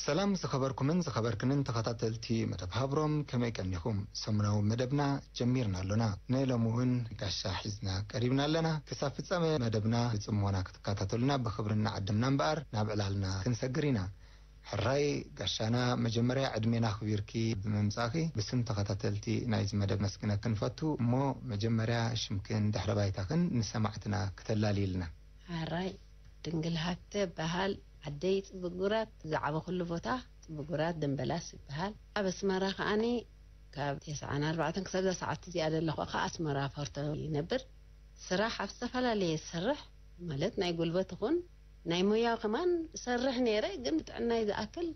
ሰላም ዝኸበርኩምን ዝኸበርክንን ተኸታተልቲ መደብ ሃብሮም፣ ከመይ ቀኒኹም? ሰሙናዊ መደብና ጀሚርና ኣሎና። ንሎሚ እውን ጋሻ ሒዝና ቀሪብና ኣለና። ክሳብ ፍጻመ መደብና ብጽሞና ክትከታተሉና ብኽብሪ እናዓደምና እምበኣር፣ ናብ ዕላልና ክንሰግር ኢና። ሕራይ ጋሻና፣ መጀመርያ ዕድሜና ኣኽቢርኪ ብምምጻእኪ ብስም ተኸታተልቲ ናይዚ መደብ ነመስግነኪ ንፈቱ። እሞ መጀመርያ ሽምክን ድሕረ ባይታኽን ንሰማዕትና ክተላልይልና። ሕራይ፣ ድንግል ሃብተ እበሃል። ዓደይ ጽብጉራት፣ ዝዓበኹሉ ቦታ ጽብጉራት ደምበላስ ይበሃል። ኣብ ኣስመራ ከኣኒ ካብ ተስዓን ኣርባዕተን ክሳብ እዛ ሰዓት እዚኣ ዘለኹ ከኣ ኣስመራ ፎርቶ ይነብር። ስራሕ ኣብ ዝተፈላለየ ዝሰርሕ፣ ማለት ናይ ጉልበት ይኹን ናይ ሞያ ከማን እሰርሕ ነይረ፣ ግን ጥዕናይ ዝኣክል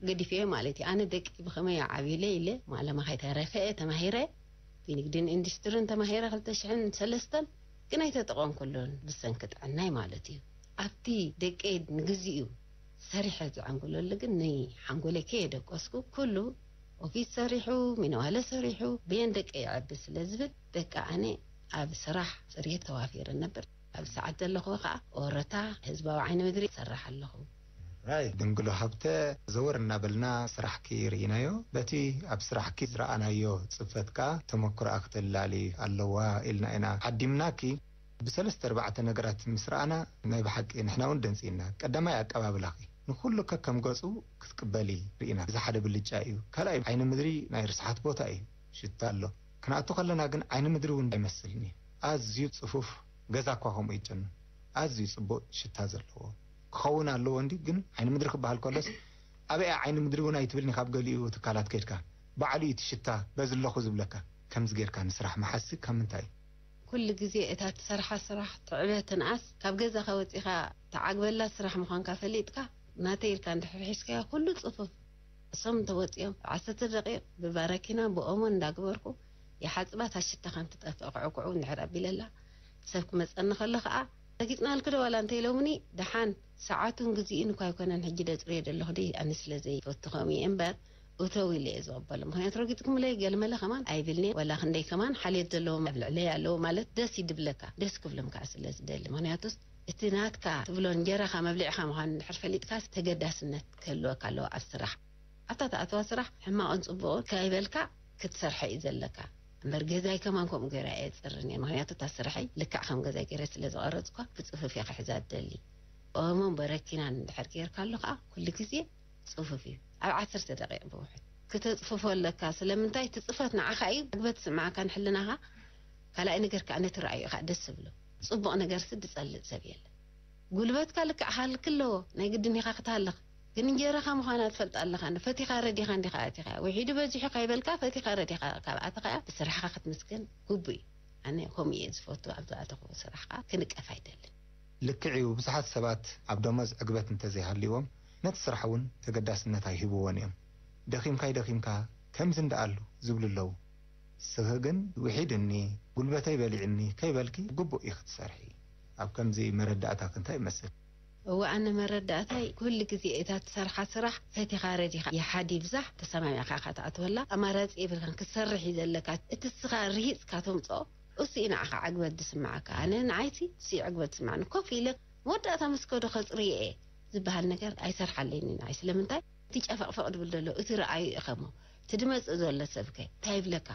ገዲፈዮ ማለት እዩ። ኣነ ደቂ ብኸመይ ይዓብዩለይ ኢለ፣ ማለማ ከይተረፈ እየ ተማሂረ። ብንግድን ኢንዱስትሪን ተማሂረ ክልተ ሽሕን ሰለስተን፣ ግን ኣይተጠቐምኩሉን ብሰንኪ ጥዕናይ ማለት እዩ። ኣብቲ ደቀይ ንግዚኡ ሰሪሐ ዝዓንግለሉ ግን ንሓንጎለይ ከየደቀስኩ፣ ኩሉ ኦፊስ ሰሪሑ፣ ሚነዋለ ሰሪሑ፣ ብየን ደቀይ ይዕቢ ስለ ዝብል፣ በቃ ኣነ ኣብ ስራሕ ጽሬት ተዋፊረ ነበር። ኣብ ሰዓት ዘለኹ ኸኣ ኦረታ ህዝባዊ ዓይኒ ምድሪ እሰርሕ ኣለኹ። ራይ ድንግሎ ሃብተ፣ ዘወር እናበልና ስራሕኪ ርኢናዮ። በቲ ኣብ ስራሕኪ ዝረኣናዮ ጽፈት ከኣ ተመክሮኣ ክተላሊ ኣለዋ ኢልና ኢና ዓዲምናኪ። ብሰለስተ ኣርባዕተ ነገራት ምስ ረኣና ናይ ብሓቂ ንሕና እውን ደንጺና። ቀዳማይ ኣቀባብላኺ፣ ንኹሉ ከከም ገጹ ክትቅበሊ ርኢና። እዚ ሓደ ብልጫ እዩ። ካልኣይ ዓይኒ ምድሪ ናይ ርስሓት ቦታ እዩ። ሽታ ኣሎ። ክንኣቱ ከለና ግን ዓይኒ ምድሪ እውን ኣይመስልን እዩ። ኣዝዩ ጽፉፍ፣ ገዛ እኳ ከምኡ ይጨኑ። ኣዝዩ ጽቡቕ ሽታ ዘለዎ ክኸውን ኣለዎ እንዲ፣ ግን ዓይኒ ምድሪ ክበሃል ከሎስ ኣበይ ዓይኒ ምድሪ እውን ኣይትብልኒ። ካብ ገሊኡ ትካላት ከድካ ባዕሉ እዩ እቲ ሽታ በዚ ኣለኹ ዝብለካ። ከምዚ ጌርካ ንስራሕ መሓዝሲ ካብ ምንታይ እዩ? ኩሉ ግዜ እታ ትሰርሓ ስራሕ ትዕበ ትንኣስ፣ ካብ ገዛኻ ወጺኻ ትዓግበላ ስራሕ ምዃንካ ፈሊጥካ፣ ናተይ ኢልካ እንድሕር ሒዝካዮ ኩሉ ጽፉፍ። እሶም እንተወጺኦም፣ ዓሰርተ ደቂቕ ብባረኪና ብኦሞን እንዳግበርኩ ይሓጽባ፣ እታ ሽታ ከም ትጠፍእ ክዕኩዑ እንድሕር ኣቢለላ፣ ሰብ ክመጸኒ ከሎ ከኣ፣ "ረጊጽናልኪ ዶ ዋላ?" እንተ ኢሎምኒ፣ ደሓን ሰዓቱን ግዜኡን እኳ ኣይኮነን፣ ሕጂ ደጽርዮ ዘለኹ ድየ? ኣነ ስለ ዘይፈቱ ከምኡ እየ እምበር፣ እተው ኢለ እየ ዝቕበሎ። ምኽንያቱ ረጊጽኩምለይ ገለመለ ከማን ኣይብልን'የ፣ ዋላ ክንደይ ከማን ሓልዮት ዘለዎም ኣብ ልዕለይ ኣለዉ ማለት ደስ እዩ ድብለካ፣ ደስ ክብሎም ከኣ ስለ ዝደሊ። ምኽንያቱስ እቲ ናትካ ትብሎ እንጀራኻ መብልዕኻ ምዃኑ እንድሕር ፈሊጥካስ ተገዳስነት ክህልወካ ኣለዎ ኣብ ስራሕ። ኣብታ ትኣትዋ ስራሕ ሕማቕን ጽቡቕን ከይበልካ ክትሰርሖ እዩ ዘለካ። እምበር ገዛይ ከማን ከምኡ ገይረ ኣየጽርን እየ። ምኽንያቱ እታ ስራሐይ ልክዕ ከም ገዛይ ገይረ ስለ ዝቐረጽኳ ብጽፉፍ እየ ክሕዛ እደሊ። ኦሞን በረኪናን እንድሕር ገይርካ ኣሎ ከኣ ኩሉ ግዜ ጽፉፍ እዩ። ኣብ ዓሰርተ ደቂቕ ብውሕድ ክተጽፍፎ ኣለካ። ስለምንታይ? እቲ ጽፈት ንዓኻ እዩ፣ መግበት ዝስምዓካን ሕልናኻ። ካልኣይ ነገር ከኣ ነቲ ረኣዩ ከኣ ደስ ዝብሎ። ጽቡቕ ነገርሲ ዝጸልእ ሰብ የለን። ጉልበትካ ልክዕ ክሃልክ ኣለዎ፣ ናይ ግድን ኢኻ ክትሃልኽ። ግን እንጀራኻ ምዃና ትፈልጥ ኣለኻ። ፈቲኻ ረዲኻ እንዲኻ ኣቲኻ። ውሒዱ በዚሑ ከይበልካ ፈቲኻ ረዲኻ ካብ ኣተኻ ብስራሕኻ ክትምስገን ግቡእ እዩ። ኣነ ከምኡ እየ ዝፈቱ፣ ኣብ ዝኣተኹዎ ስራሕ ከኣ ክንቀፍ ኣይደልን። ልክዕ እዩ፣ ብዙሓት ሰባት ኣብ ደሞዝ ዕግበት እንተዘይሃልይዎም ነቲ ስራሕ እውን ተገዳስነት ኣይህብዎን እዮም። ደኺምካ ይደኺምካ ከምዚ እንደኣሉ ዝብሉ ኣለዉ። ንስኺ ግን ውሒድኒ፣ ጉልበተይ በሊዕኒ ከይበልኪ ግቡእ ኢኺ ትሰርሒ። ኣብ ከምዚ መረዳእታኺ እንታይ ይመስል? እወ፣ ኣነ መረዳእታይ ኩሉ ግዜ እታ ትሰርሓ ስራሕ ፈቲኻ ረዲኻ ይሓድ ይብዛሕ ተሰማሚዕካ ኢኻ ትኣትወላ። ኣማራጺ የብልካን፣ ክትሰርሕ እዩ ዘለካ። እቲ ንስኻ ርሂጽካ ተምጽኦ እሱ እዩ ንዓኻ ዕግበት ዝስምዓካ። ኣነ ንዓይሲ እሱ እዩ ዕግበት ዝስምዓኒ። ኮፍ ኢለ መወዳእታ ምስ ከዶ ከጽርዮ እየ ዝበሃል ነገር ኣይሰርሓለይን እዩ ንዓይ። ስለምንታይ? እቲ ጨፈቕፈቕ ድብል ዘሎ እቲ ረኣዩ ኢኸሞ፣ እቲ ድመጽእ ዘሎ ሰብከ እንታይ ይብለካ?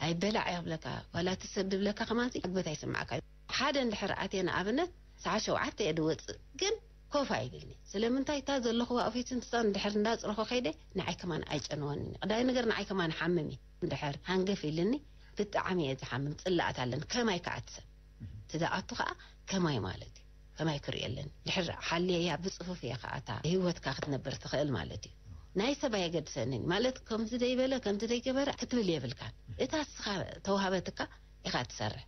ኣይበላዕ እየ ክብለካ፣ ዋላ እቲ ሰብ ድብለካ ከማንሲ ዕግበት ኣይስምዓካ። ሓደ እንድሕር ኣትየ ንኣብነት ሰዓት ሸውዓተ እየ ድወጽእ፣ ግን ኮፍ ኣይብልኒ። ስለምንታይ? እታ ዘለኹዋ ኦፊስ ንሳ እንድሕር እንዳጽረኹ ከይደ ንዓይ ከማን ኣይጨንወንን እዩ። ቀዳማይ ነገር ንዓይ ከማን እሓምም እየ። እንድሕር ሃንገፍ ኢልኒ ብጣዕሚ እየ ዝሓምም፣ ጽላኣት ኣለኒ። ከማይ ከኣ እቲ ሰብ እቲ ዝኣቱ ከኣ ከማይ ማለት እዩ። ከማይ ክርእየለን ድሕር ሓልየያ ብጽፉፍ እየ ከኣ እታ ህይወትካ ክትነብር ትኽእል ማለት እዩ። ናይ ሰብ ኣየገድሰንን ማለት ከምዚ ደይበለ ከምዚ ደይገበረ ክትብል የብልካን። እታ እስኻ ተዋሃበትካ ኢኻ ትሰርሕ።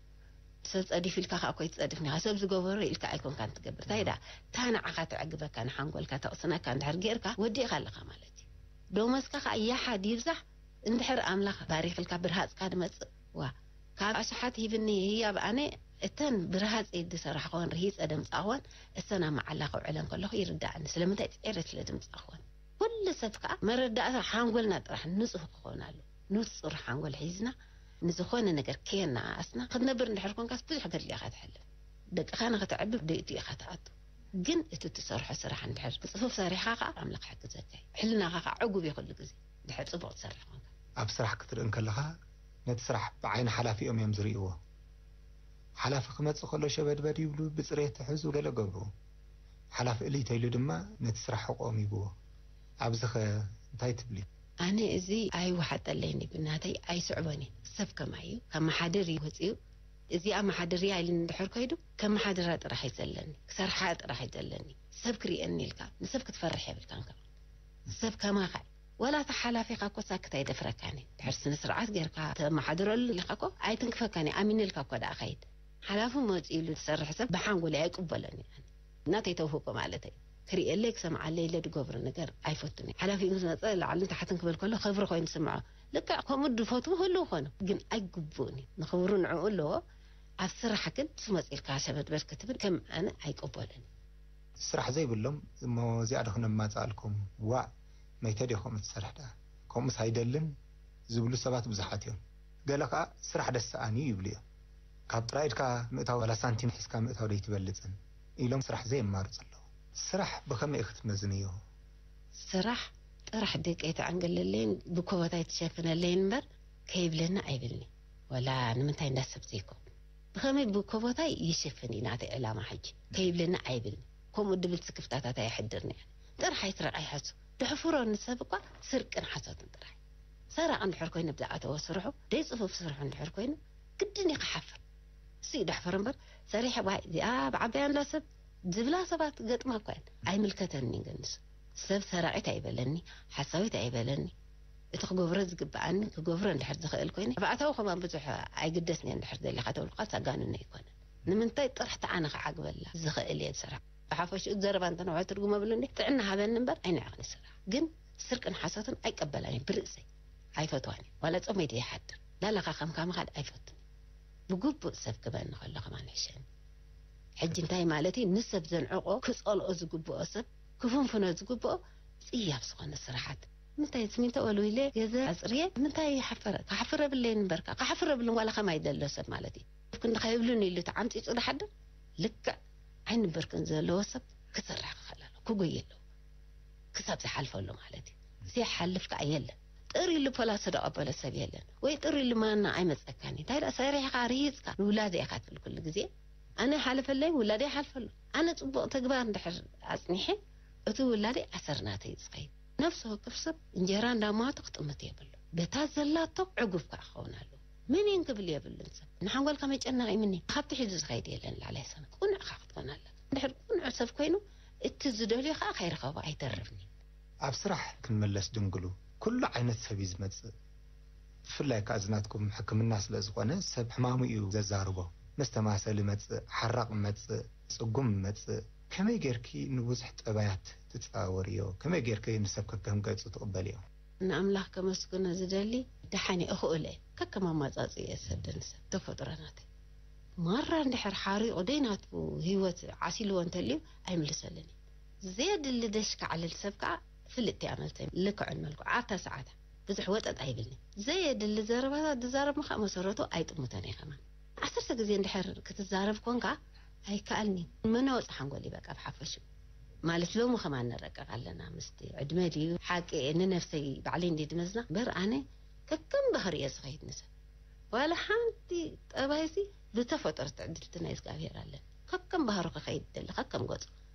ሰብ ጸዲፍ ኢልካ ከኣ እኮ ኣይትጸድፍን ኢኻ። ሰብ ዝገበሮ ኢልካ ኣይኮንካን ትገብር። እንታይ ደኣ እታ ንዓኻ ተዕግበካ ንሓንጎልካ ተቕስነካ እንድሕር ጌርካ ወዲእካ ኣለኻ ማለት እዩ። ደሞዝካ ከኣ ይሓድ ይብዛሕ እንድሕር ኣምላኽ ባሪኽልካ ብርሃጽካ ድመጽእ ዋ ካብ ኣሽሓት ሂብኒ ህያብ ኣነ እተን ብርሃጸይ ዝሰራሕክወን ርሂጸ ደምጻኽወን እሰን ኣብ መዓላ ከውዕለን ከለኹ ይርድኣኒ። ስለምንታይ ጽዒረ ስለ ደምጻኽወን። ኩሉ ሰብ ከኣ መረዳእታ ሓንጎልና ጥራሕ ንጹህ ክኸውን ኣለዎ። ንጹር ሓንጎል ሒዝና ንዝኾነ ነገር ከየነኣኣስና ክትነብር እንድሕር ኮንካስ ብዙሕ ገድሊ ኢኻ ትሕልፍ። ደቅኻ ንኽተዕቢ ደይቱ ኢኻ ትኣቱ። ግን እቲ ትሰርሖ ስራሕ እንድሕር ብጽፉፍ ሰሪሕካ ከዓ ኣምላኽ ይሕግዘካ እዩ። ሕልናኻ ከዓ ዕጉብ እዩ ኩሉ ግዜ፣ ድሕር ጽቡቕ ትሰርሕ ኮንካ። ኣብ ስራሕ ክትርኢ እንከለኻ፣ ነቲ ስራሕ ብዓይኒ ሓላፊኦም እዮም ዝርእይዎ። ሓላፊ ክመጽእ ከሎ ሸበድበድ ይብሉ፣ ብጽሬት ሕዙ ገለ ገብሩ። ሓላፊ እልይ ተይሉ ድማ ነቲ ስራሕ ሕቆም ይብዎ። ኣብዚኸ እንታይ ትብሊ? ኣነ እዚ ኣይወሓጠለይን እዩ፣ ብናተይ ኣይስዕቦን እዩ። ሰብ ከማይ እዩ፣ ከመሓድር እዩ ወፂኡ። እዚኣ መሓድር እያ ኢሉ እንድሕር ኮይዱ፣ ከመሓድራ ጥራሕ እዩ ዘለኒ፣ ክሰርሓ ጥራሕ እዩ ዘለኒ። ሰብ ክርእየኒ ኢልካ ንሰብ ክትፈርሕ የብልካን። ከ ሰብ ከማኻ እዩ። ወላ እታ ሓላፊኻ እኮ ሳክት ኣይደፍረካን እዩ። ድሕር ስነ ስርዓት ጌርካ ተመሓድረሉ ኢልካ እኮ ኣይትንክፈካን እዩ። ኣሚነ ኢልካ እኮ ደኣ ኸይድ። ሓላፊ መፂኡ ኢሉ ዝሰርሕ ሰብ ብሓንጎል ኣይቅበሎን እዩ። ናተይ ተውህቦ ማለተይ፣ ክርእየለይ ክሰምዓለይ ኢለ ዝገብሮ ነገር ኣይፈቱን እየ። ሓላፊ ምስ መፀ ላዕልን ታሕትን ክብል ከሎ ክብሪ ኮይኑ ዝስምዖ፣ ልክዕ ከምኡ ዝፈትዉ ህልው ይኾኑ፣ ግን ኣይግብኡን እዩ። ንኽብሩ ንዕኡ ኣለዎ። ኣብ ስራሕ ግን ንሱ መፂልካ ሸበድበድ ክትብል ከም ኣነ ኣይቅበልን። ስራሕ ዘይብሎም እሞ እዚኣ ዶ ክነማፅኣልኩም? ዋእ፣ መይተ ዲኹም እትሰርሕ ደኣ? ከምኡስ ኣይደልን ዝብሉ ሰባት ብዙሓት እዮም። ገለ ከኣ ስራሕ ደስ ሰኣን እዩ ይብሉ እዮም። ካብ ጥራይ ኢድካ ምእታው ዋላ ሳንቲም ሒዝካ ምእታው ደይትበልጽን ኢሎም ስራሕ ዘየማርጹ ኣለዉ። ስራሕ ብኸመይ ኢኺ ትመዝንዮ? ስራሕ ጥራሕ ደቀይ ተዓንገለለይን ብኮቦታይ ትሸፍነለይን እምበር ከይብለኒ ኣይብልኒ። ወላ ንምንታይ እንዳሰብ ዘይኮን ብኸመይ ብኮቦታይ ይሽፍን እዩ ናተይ ዕላማ። ሕጂ ከይብለኒ ኣይብልኒ። ከምኡ ድብል ስክፍታታት ኣይሕድርኒ እየ። ጥራሕ ኣይስረቕ ኣይሐሱ። ድሕፍሮ ንሰብ እኳ ስርቅን ሓሶትን ጥራሕ። ሰራቂ እንድሕር ኮይኑ ብዝኣተወ ስርሑ ደይ ጽፉፍ ስርሑ እንድሕር ኮይኑ ግድን እዩ ክሓፍር። እሱ እዩ ድሕፍር እምበር ሰሪሐ ዋይ እዚኣ ብዓበያ እንዳ ሰብ ዝብላ ሰባት ገጥማ እኳ እየን። ኣይምልከተንን ግን ንሱ ሰብ ሰራቂት ኣይበለኒ፣ ሓሳዊት ኣይበለኒ። እቲ ክገብሮ ዝግብኣኒ ክገብሮ እንድሕር ዝኽእል ኮይነ ብኣታዊ ከማን ብዙሕ ኣይግደስን እየ። እንድሕር ዘሊኻ ተብልካ ተጋንኖ ኣይኮነን። ንምንታይ ጥራሕ ተዓነ ክዓግበላ ዝኽእል እየ ዝሰርሕ። ብሓፈሽኡ ዘረባ እንተ ነውሐ ትርጉም የብሉን። ጥዕና ሃበኒ እምበር ኣይንዕቕን ይስራሕ። ግን ስርቅን ሓሶትን ኣይቀበላን እየ ብርእሰይ። ኣይፈትዋን እየ። ዋላ ጾመይ ድየ ይሓድር። ላላኻ ከምካ ምኻድ ኣይፈቱን። ብግቡእ ሰብ ክበኒ ከሎ ከማን ይሕሸኒ። ሕጂ እንታይ ማለት እዩ? ንሰብ ዘንዕቆ ክጸልኦ ዝግብኦ ሰብ ክፍንፍኖ ዝግብኦ ጽያፍ ዝኾነ ስራሓት። ምንታይ ስሚንቶ ወልዊለ ገዛ ኣጽርየ ምንታይ ይሓፈረ? ክሓፍር የብለይን እምበርካ። ክሓፍር የብሉን ዋላ ከማይ ዘሎ ሰብ ማለት እዩ። ክንዲ ከይብሉን ኢሉ ተዓምጺጹ ድሓድር ልክዕ ዓይኒ ብርክን ዘለዎ ሰብ ክሰርሕ ክኽእል ኣለዎ። ክጎይ ኣለዎ። ክሳብ ዝሓልፈሉ ማለት እዩ። ዘይሓልፍ ከኣ የለን። ጥር ኢሉ ፖላሶ ደቐበለ ሰብ የለን። ወይ ጥር ኢሉ ማና ኣይመጸካን እዩ። እንታይ ደኣ ሰሪሕካ ርሂጽካ ንውላደ ኢኻ ትብል ኩሉ ግዜ። ኣነ ሓለፈለይ ውላደ ይሓልፈሉ። ኣነ ጽቡቕ ተግባር እንድሕር ኣጽኒሐ እቲ ውላደ ኣሰር ናተይ እዩ ዝኸይድ። ነፍሲ ወከፍ ሰብ እንጀራ እንዳማቱ ክጥምት የብሉ። በታ ዘላቶ ዕጉብ ከኣ ክኸውን ኣለዎ። ምን ይን ክብል የብሉን ሰብ። ንሓንጎልካ መጨነቒ ምን ይን ካብቲ ሒዙ ዝኸይድ የለን ላዕላይ ሰማይ። ቁኑዕ ኢኻ ክትኮን ኣለካ። እንድሕር ቁኑዕ ሰብ ኮይኑ እቲ ዝደልዮ ከኣ ከይረኸቦ ኣይተርፍን እዩ። ኣብ ስራሕ ክንመለስ ድንግሉ ኩሉ ዓይነት ሰብ እዩ ዝመጽእ። ብፍላይ ከኣ እዚ ናትኩም ሕክምና ስለ ዝኾነ ሰብ ሕማሙ እዩ ዘዛርቦ። መስተማሰሊ መጽእ፣ ሓራቕ መጽእ፣ ጽጉም መጽእ። ከመይ ጌርኪ ንብዙሕ ጠባያት ትጻወርዮ? ከመይ ጌርኪ ንሰብ ከከም ገጹ ትቕበልዮ? ንኣምላኽ ከመስግኖ ዝደሊ ደሓን እየ፣ እኽእሎ እየ። ከከም ኣማጻጽኡ እየ ዝሰደኒ ሰብ ተፈጥሮ ናተይ። ማራ እንድሕር ሓሪቑ ደይ ናቱ ህይወት ዓሲልዎ እንተልዩ ኣይምልሰልን እዩ። ዘየድሊ ደሽ ከዕልል ሰብ ከኣ ፍልጥቲ እያ መልሰይ። ልክዕን መልክዑ ኣብታ ሰዓታ ብዙሕ ወጠጥ ኣይብልኒ። ዘየድሊ ዘረባታት ዝዛረብ ምኻእ መሰረቱ ኣይጥሙተን እየ ከማን። ዓሰርተ ግዜ እንድሕር ክትዛረብ ኮንካ ኣይከኣልኒ። መናወፂ ሓንጎል እዩ በቃ ብሓፈሹ። ማለት ሎሚ ከማን ንረቀቕ ኣለና ምስቲ ዕድመ ድዩ ሓቂ እየ ንነፍሰይ ባዕለይ እንዲ ድመዝና እምበር ኣነ ከከም ባህሪ እየ ዝኸይድ ንሰብ። ዋላ ሓንቲ ጠባይሲ ብተፈጥሮ ትዕድልቲ ናይ እግዚኣብሔር ኣለን። ከከም ባህሩ ክኸይድ ደሊ ከከም ገጹ።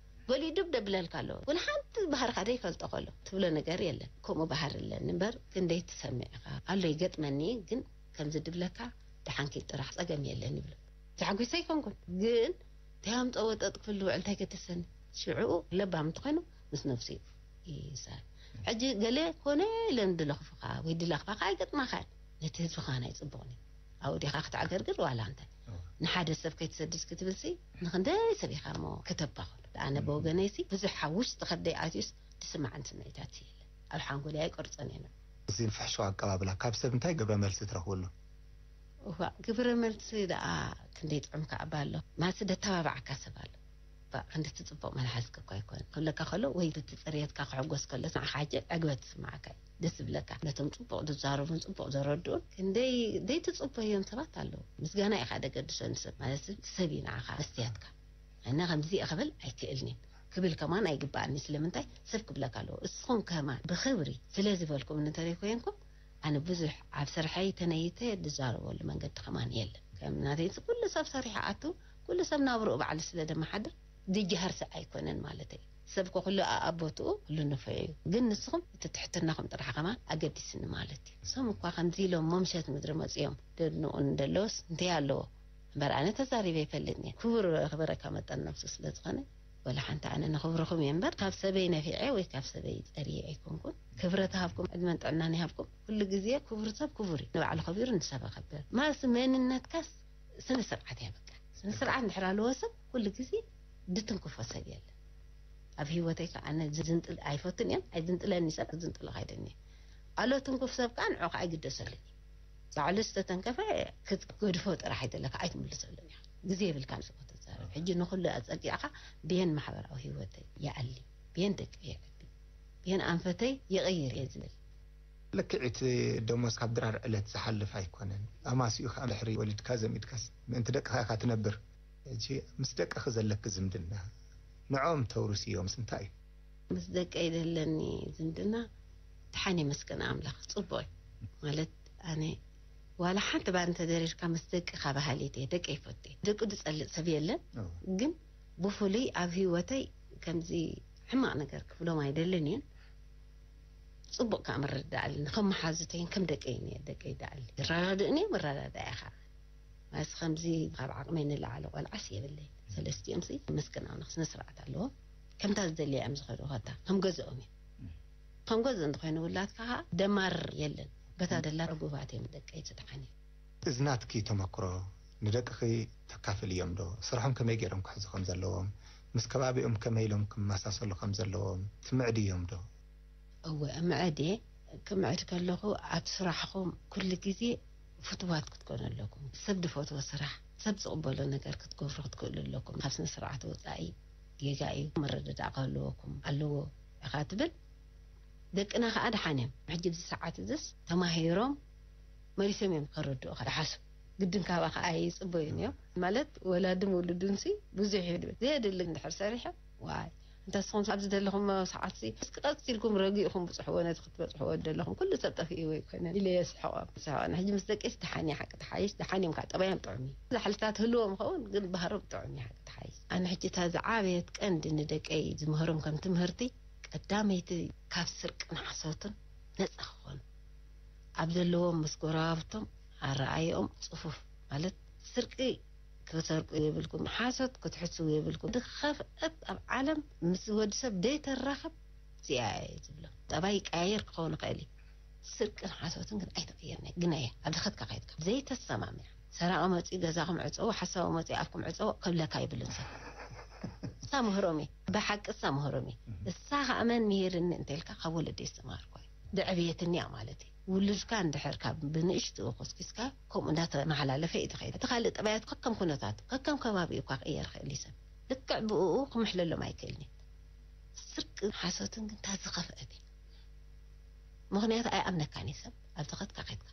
ገሊኡ ድብ ደብለልካ ኣለዎ። ወላ ሓንቲ ባህርካ ዘይፈልጦ ከሎ ትብሎ ነገር የለን። ከምኡ ባህሪ ኣለኒ እምበር ክንደይ ትሰምዕ ኢኻ? ኣሎ ይገጥመኒ ግን ከምዚ ድብለካ ደሓንኪ ጥራሕ ጸገም የለን ይብሎ። ተሓጒሰ ኣይኮንኩን ግን እንታይ ኣምጸዎ ጠጥ ክብል ዝውዕል እንታይ ገደሰኒ? ሽዕኡ ለባም እንተኾይኑ ምስ ነብሱ እዩ ይዛረብ። ሕጂ ገለ ኮነ ኢለን ድለኽፉኻ ወይ ድለኽፋኻ ኣይገጥማኻን። ነቲ ህዝብኻ ናይ ጽቡቕ ነይ ኣብኡ ዲኻ ክትዕገርግር ዋላ እንታይ ንሓደ ሰብ ከይትሰድድ ክትብልሲ ንኽንደይ ሰብ ኢኻ እሞ ከተባኽሉ። ኣነ ብወገነይሲ ብዙሕ ኣብ ውሽጢ ከደይ ኣትዩስ ድስማዕን ስምዒታት የለን። ኣብ ሓንጎለይ ኣይቆርጸን እየ። እዚ ንፍሕሾ ኣቀባብላ ካብ ሰብ እንታይ ግብረ መልሲ ትረኽብሉ? እዋ ግብረ መልሲ ደኣ ክንደይ ጥዑም ከኣ እባ ኣሎ። ማሲ ደተባብዓካ ሰብ ኣሎ። እባ ክንዲ እቲ ጽቡቕ መልሓስካ እኳ ኣይኮነን። ክብለካ ከሎ ወይ እቲ ጽሬትካ ክሕጎስ ከሎ ንዓኻ ሕጂ ዕግበት ዝስምዓካ እዩ። ደስ ዝብለካ። ነቶም ጽቡቕ ዝዛረቡን ጽቡቕ ዘረድኡን ክንደይ ዘይትጽበዮም ሰባት ኣለዉ። ምስጋና ኢኻ ደገድሶ ንሰብ። ማለት ሰብ እዩ ንዓኻ መስትያትካ። ኣነ ከምዚ እየ ክብል ኣይክእልን እየ። ክብል ከማን ኣይግባኣኒ። ስለምንታይ ሰብ ክብለካ ኣለዎ። እስኹም ከማን ብኽብሪ ስለ ዝበልኩም እንተደይ ኮይንኩም፣ ኣነ ብዙሕ ኣብ ስርሐይ ተነይተ ዝዛረበሉ መንገዲ ከማን የለን። ከም ናተይ ኩሉ ሰብ ሰሪሑ ኣቱ፣ ኩሉ ሰብ ናብርኡ ባዕሉ ስለ ደመሓድር ድጅሃርሲ ኣይኮነን ማለት እዩ። ሰብ ኮ ኩሉ ኣኣቦትኡ ኩሉ ንፉዕ እዩ። ግን ንስኹም እቲ ትሕትናኹም ጥራሕ ከማን ኣገዲስኒ ማለት እዩ። እሶም እኳ ከምዚ ኢሎም መምሸት ምድሪ መፅዮም ደድንቑን እንደለውስ እንታይ ኣለዎ? እምበር ኣነ ተዛሪበ ይፈልጥኒ። ክቡር ክበረካ መጠን ነብሱ ስለ ዝኾነ፣ ወላ ሓንቲ ኣነ ንኽብርኹም እየ እምበር፣ ካብ ሰበይ ነፊዐ ወይ ካብ ሰበይ ጸሪየ ኣይኮንኩን። ክብረት ሃብኩም፣ ዕድመን ጥዕናን ይሃብኩም። ኩሉ ግዜ ክቡር ሰብ ክቡር እዩ። ንባዕሉ ከቢሩ ንሰብ ከብር። ማስ መንነትካስ ስነ ስርዓት እያ በቃ። ስነ ስርዓት እንድሕር ኣለዎ ሰብ ኩሉ ግዜ ድትንክፎ ሰብ የለን። ኣብ ህይወተይ ከዓ ኣነ ዝንጥል ኣይፈትን እየ። ኣይዝንጥለኒ ሰብ፣ ዝንጥሎ ካይደኒ። ኣሎ ትንኩፍ ሰብ ከዓ ንዑ ከዓ ኣይግደሰሉን እዩ። ባዕሉ ዝተተንከፈ ክትገድፎ ጥራሕ ኣይደለካ ኣይትምልሰሉን ኢኻ። ግዜ የብልካ ንስብ ክትዛረብ። ሕጂ ንኹሉ ኣጸቂዕካ ብየን ማሕበራዊ ህይወተይ ይኣሊ፣ ብየን ደቂ የዕቢ፣ ብየን ኣንፈተይ ይቕይር እየ ዝብል። ልክዒት ደሞዝ ካብ ድራር ዕለት ዝሓልፍ ኣይኮነን። ኣማሲኡ ከዓ ድሕሪ ወሊድካ ዘሚድካስ ምእንቲ ደቅኻ ኢኻ ትነብር። ሕጂ ምስ ደቅኺ ዘለኪ ዝምድና ንዖም ተውርስ እዮም እንታይ እዩ? ምስ ደቀይ ዘለኒ ዝምድና ድሓን የመስገን ኣምላኽ፣ ጽቡቕ እዩ። ማለት ኣነ ዋላ ሓንቲ ባር እንተደሪርካ ምስ ደቅኻ በሃሊት እየ፣ ደቀይ ይፈቱ እየ። ደቁ ዝጸልእ ሰብ የለን፣ እዎ። ግን ብፍሉይ ኣብ ህይወተይ ከምዚ ሕማቕ ነገር ክብሎም ኣይደልን እየን። ጽቡቕ ከኣ ምርዳእ ኣለኒ። ከም መሓዙተይን ከም ደቀይን እየ፣ ደቀይ ደኣሊ። ይረዳድእኒ እየ፣ መረዳድኣ እየ ከኣ። ማለትስ ከምዚ ካብ ዓቕመይ ንላዕሊ ቆልዓስ የብለይ። ሰለስቲኦም ሲ መስገን ኣምላኽ ስነ ስርዓት ኣለዎም። ከምታ ዝደልያ እዮም ዝኸዱ፣ ከታ ከም ገዝኦም እዮም። ከም ገዝኡ እንተኾይኑ ውላድካ ከኣ ደማር የለን። በታ ደላ ዕጉባት እዮም ደቀይ፣ ጽድሓን እዮም። እዚ ናትኪ ተመክሮ ንደቅኺ ተካፍልዮም ዶ? ስርሖም ከመይ ገይሮም ክሕዙ ከም ዘለዎም፣ ምስ ከባቢኦም ከመይ ኢሎም ክመሳሰሉ ከም ዘለዎም ትምዕድዮም ዶ? እወ፣ እምዕድ እየ። ክምዕድ ከለኹ ኣብ ስራሕኹም ኩሉ ግዜ ፍቱዋት ክትኮኑ ኣለኩም። ሰብ ዝፈትዎ ስራሕ፣ ሰብ ዝቕበሎ ነገር ክትገብሩ ክትክእሉ ኣለኩም። ካብ ስነ ስርዓት ወጻኢ ጌጋ እዩ፣ ምርድዳእ ክህልወኩም ኣለዎ ኢኻ ትብል። ደቅና ከኣ ደሓን እዮም። ሕጂ ኣብዚ ሰዓት እዚስ ተማሂሮም መሊሶም እዮም ከረድኡኻ፣ ይሓሱ። ግድን ካባኻ ኣይጽበዩን እዮም። ማለት ወላድን ውሉድንሲ ብዙሕ እዩ ድብል። ዘየድሊ እንድሕር ሰሪሖም፣ ዋይ፣ እንተ ንስኹም ኣብዚ ዘለኹም ሰዓትሲ፣ እስኪ ቀስ ኢልኩም ረጊእኹም ብጽሕዎ፣ ነቲ ክትበጽሕዎ ዘለኹም ኩሉ ሰብ ጠፊእዎ ኣይኮነን ኢለ የስሕቖም። ስሕቐና። ሕጂ ምስ ደቂስ ደሓን እየ፣ ሓቂ ተሓይሽ፣ ደሓን እዮም፣ ካብ ጠባዮም ጥዑም እዩ። ዛሕልታት ህልዎም ኸውን፣ ግን ባህሮም ጥዑም እዩ፣ ሓቂ ተሓይሽ። ኣነ ሕጂ እታ ዝዓበየት ቀንዲ ንደቀይ ዝምህሮም ከም ትምህርቲ፣ ቀዳመይቲ ካብ ስርቅን ሓሶትን ነጻ ክኾኑ፣ ኣብ ዘለዎም ምስ ጎረባብቶም ኣረኣይኦም ጽፉፍ፣ ማለት ስርቂ ክትሰርቁ የብልኩም፣ ሓሶት ክትሕስዉ የብልኩም። ዝኸፍአት ኣብ ዓለም ምስ ወዲ ሰብ ዘይተራኸብ እዚኣ እየ ዝብሎ። ጠባይ ይቀያየር ክኸውን ይኽእል እዩ። ስርቅን ሓሶትን ግን ኣይትቕየርን እያ። ግና እያ ኣብ ዝኸድካ ከይድካ ዘይተሰማምዕ፣ ሰራቒ መጺኡ ገዛኹም ዕጸዉ፣ ሓሳዊ መጺኡ ኣፍኩም ዕጸዉ ክብለካ ይብልን ሰብ። እሳ ምህሮም እየ፣ ብሓቂ እሳ ምህሮም እየ። እሳ ኸኣ መን ምሂርኒ እንተልካ ካብ ወለደይ ዝተማሃርኳ እዩ። ዘዕብየትኒ እያ ማለት እዩ። ውሉድካ እንድሕር ካብ ብንእሽትኡ ኮስኪስካ ከምኡ እንዳተመሓላለፈ እዩ ዝኸይድ። እቲ ካልእ ጠባያት ከከም ኩነታቱ፣ ከከም ከባቢኡ እኳ ክቕየር ይኽእል እዩ ሰብ። ልክዕ ብእኡ ክምሕለሎም ኣይክእልን እዩ። ስርቅን ሓሶትን ግን እታ ዝኸፍአት እያ። ምኽንያቱ ኣይኣምነካን እዩ ሰብ፣ ኣብ ዝኸድካ ከድካ።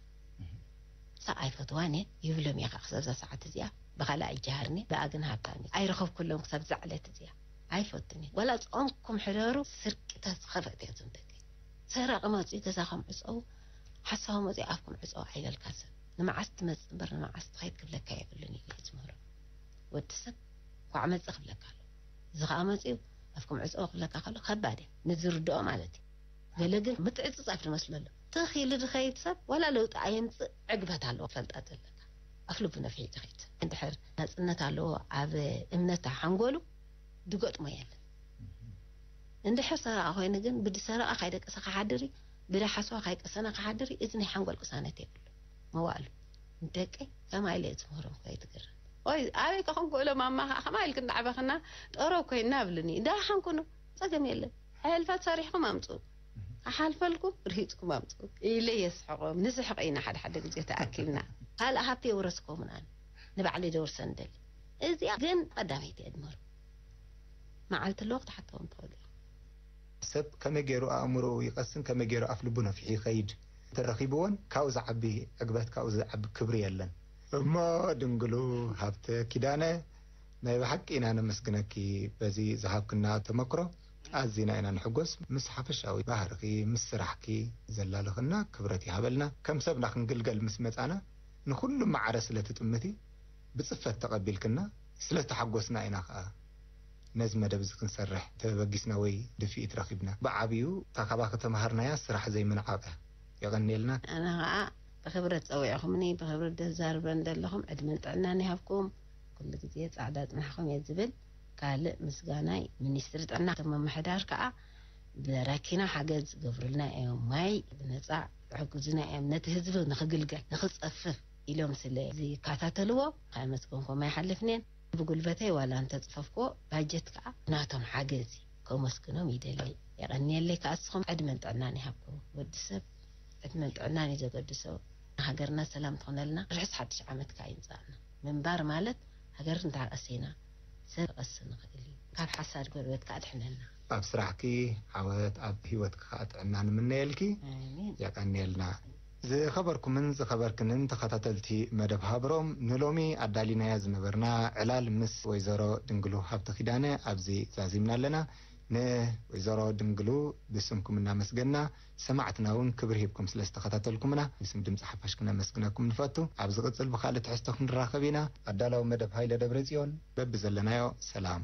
እሳ ኣይፈትዋን እየ ይብሎም እየ ከዓ ክሳብ እዛ ሰዓት እዚኣ። ብኻልእ ኣይጀሃርን እየ፣ ብኣ ግን ሃብታም እየ። ኣይረኸብኩሎም ክሳብ እዛ ዕለት እዚኣ። ኣይፈቱን እየ። ዋላ ጾምኩም ሕደሩ፣ ስርቂ እታ ዝኸፍአት እያ እዞም ደቂ። ሰራቒ መጺኡ ገዛኹም ዕጸዉ፣ ሓሳዊ መጺኡ ኣፍኩም ዕጸዉ ኣይበልካ ሰብ። ንመዓስ ትመጽእ እምበር ንመዓስ ትኸይድ ክብለካ የብሉን ኢለ እየ ዝምህሮ። ወዲ ሰብ እንኳዕ መጸ ክብለካ ኣሎ። እዚ ኸኣ መጺኡ ኣፍኩም ዕጸዉ ክብለካ ከሎ ከባድ እዩ። ንዝርድኦ ማለት እዩ። ገለ ግን ምትዕጽጻፍ ዝመስሎ ኣሎ። ትኽ ኢሉ ዝኸይድ ሰብ ዋላ ለውጢ ኣየምጽእ ዕግበት ኣለዎ ክፈልጣ ዘለካ። ኣፍ ልቡ ነፊሑ ዝኸይድ ሰብ። እንድሕር ናጽነት ኣለዎ ኣብ እምነታ ሓንጎሉ ድገጥሞ የለን። እንድሕር ሰረቓ ኮይኑ ግን ብድሰረቓ ካይደቀሰ ክሓድር እዩ፣ ብዳሓስዋ ካይቀሰነ ክሓድር እዩ። እዚ ናይ ሓንጎል ቅሳነት የብሉ። መዋእሉ ደቀይ ከማይ ኢለ እየ ዝምህሮም ከይትግረ። ወይ ኣበይ ከ ክንክእሎ ማማ ከኣ ከማይ ኢልክ እንዳዕበኽና ጠረው ኮይንና ብልኒ። ደሓን ኩኑ ጸገም የለን። ኣየልፋት ሰሪሕኩም ኣምጽኡ። ኣሓልፈልኩም ርሂጽኩም ኣምጽኡ። ኢለ የስሕቖም። ንስሕቕ ኢና ሓደ ሓደ ግዜ ተኣኪብና። ካልእ ሃብቲ የውረስኮምን ኣነ። ንባዕለይ ደውርሰን ደሊ። እዚኣ ግን ቀዳመይቲ እየ ድምህሮ። መዓልቲ ኣለዎ ክትሓተዎም ትኽእሉ ኢኹም። ሰብ ከመይ ገይሩ ኣእምሮኡ ይቐስን፣ ከመይ ገይሩ ኣፍ ልቡ ነፊሑ ይኸይድ ተረኺብዎን ካብኡ ዝዓቢ ዕግበት፣ ካብኡ ዝዓቢ ክብሪ የለን። እሞ ድንግሉ ሃብተ ኪዳነ ናይ ብሓቂ ኢና ነመስግነኪ በዚ ዝሃብክና ተመክሮ። ኣዚና ኢና ንሕጎስ። ምስ ሓፈሻዊ ባህርኺ፣ ምስ ስራሕኪ ዘላልኽና ክብረት ይሃበልና። ከም ሰብና ክንግልገል ምስ መጻና ንኹሉ ማዕረ ስለ ትጥምቲ ብጽፈት ተቐቢልክና ስለ ዝተሓጎስና ኢና ኸኣ ነዚ መደብ እዚ ክንሰርሕ ተበጊስና ወይ ድፍኢት ረኺብና። ብዓብዩ እታ ካባኺ ተምሃርናያ ስራሕ ዘይምንዓቕ እያ። የቐንየልና። ኣነ ኸኣ ብኽብረት ጸዊዕኹምኒ፣ ብኽብረት ደዛርበን ዘለኹም ዕድመን ጥዕናን ይሃብኩም። ኩሉ ግዜ ጻዕዳ ጽናሕኹም እየ ዝብል። ካልእ ምስጋናይ ሚኒስትሪ ጥዕና፣ እቶም ምምሕዳር ከኣ ብረኪና ሓገዝ ዝገብሩልና እዮም። ማይ ብነጻ ዝሕግዙና እዮም። ነቲ ህዝቢ ንኽግልገል፣ ንኽጸፍፍ ኢሎም ስለ ዝከታተልዎ ከመስገንኩም ኣይሓልፍን እየ። ብጉልበተይ ዋላ እንተጽፈፍክዎ፣ ባጀት ከኣ ናቶም ሓገዝ እዩ። ከመስግኖም ይደሊ። የቐንየለይ ከኣ እስኹም ዕድመን ጥዕናን ይሃብኩም። ወዲ ሰብ ዕድመን ጥዕናን እዩ ዘገድሶ። ሃገርና ሰላም ትኾነልና፣ ርሑስ ሓድሽ ዓመት ከኣ ይምጻእና። ምንባር ማለት ሃገር እንዳቐሰና ሰብ ክቐሲ ንኽእል እዩ። ካብ ሓሳድ ጎረቤት ከኣ ድሕነና። ኣብ ስራሕኪ ዓወት፣ ኣብ ህይወትኪ ከኣ ጥዕና ንምነየልኪ። ኣሜን። የቐንየልና። ዝኸበርኩምን ዝኸበርክንን ተኸታተልቲ መደብ ሃብሮም፣ ንሎሚ ኣዳሊናያ ዝነበርና ዕላል ምስ ወይዘሮ ድንግሉ ሃብተ ኪዳነ ኣብዚ ዛዚምና ኣለና። ንወይዘሮ ድንግሉ ብስምኩም እናመስገና፣ ሰማዕትና እውን ክብሪ ሂብኩም ስለ ዝተኸታተልኩምና ብስም ድምፂ ሓፋሽ ክነመስግነኩም ንፈቱ። ኣብ ዝቕፅል ብኻልእ ትሕዝቶ ክንራኸብ ኢና። ኣዳላዊ መደብ ሃይለ ደብረ ጽዮን፣ በብዘለናዮ ሰላም።